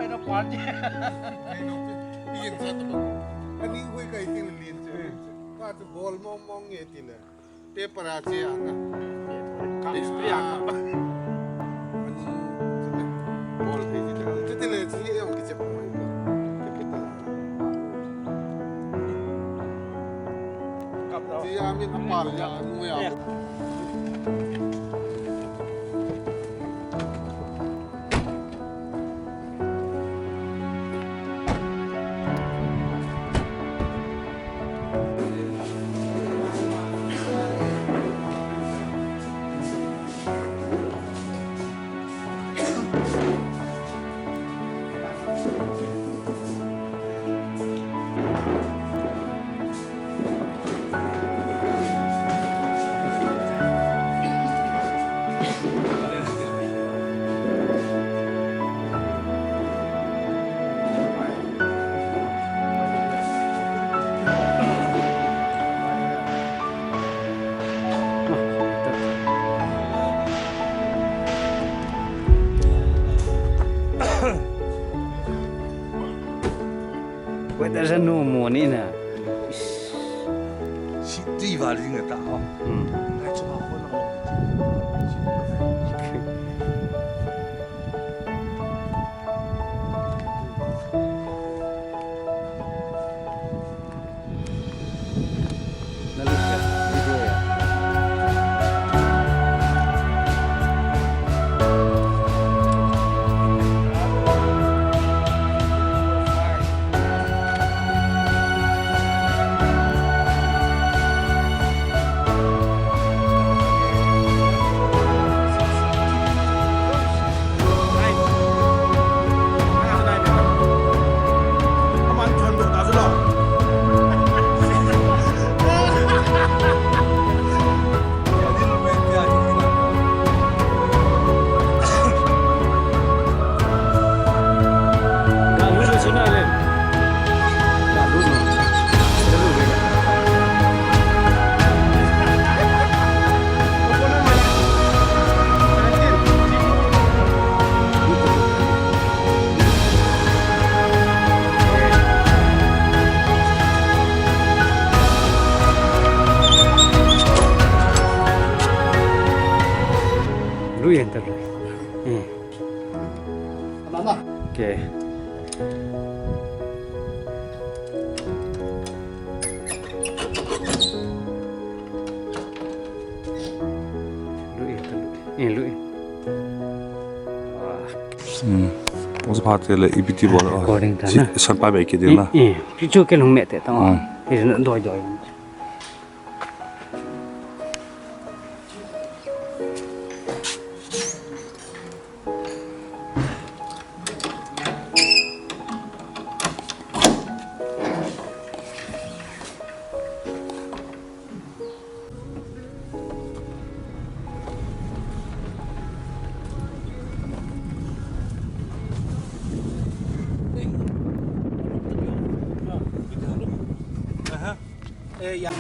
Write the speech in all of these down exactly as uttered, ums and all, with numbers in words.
Ano party. Iin sa to. Kaning hui kai ting lin che. Ka to bol mong mong nge ti le. Paper a che ana. History a. Bol thei che. Che ti le che e ong ki che. Capital. Kap lo. Che a min a pal ya nu ya. Weather sa nu mo ni na. Si ti va li nga ta ho. Hmm. Ai chu ma ho na. Lui enter lui. Eh. Banana. Okay. Lui enter lui. Eh, lui. Ah. Hmm. Pose pha te le ipi ti bol. Recording ta na. San pa be ki de na. Eh, eh. Chu chu ke lung me te ta. Hmm. Ke na doi doi. Aha. Eh, ya.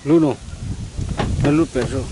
Lut nu. Na lut pet chu.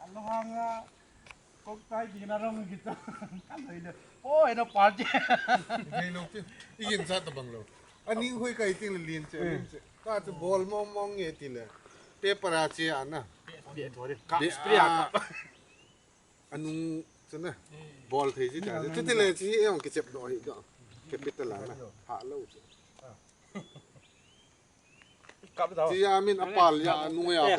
Alhanga kok tai ki na rong ki ta. Kan hoi le. Oi na party. Nei lo ki. I gin sa ta bang lo. Ani hoi kai ting le lin che, lin che. Ka chu bol mong mong nge ti le. Paper a che ana. Ka spray a. Anung chu na. Bol thei ji ta. Chu ti le chi e ong ki chep do hi do. Capital a na. Ha lo chu. Kap da. Chi a min a pal ya, a nung ya.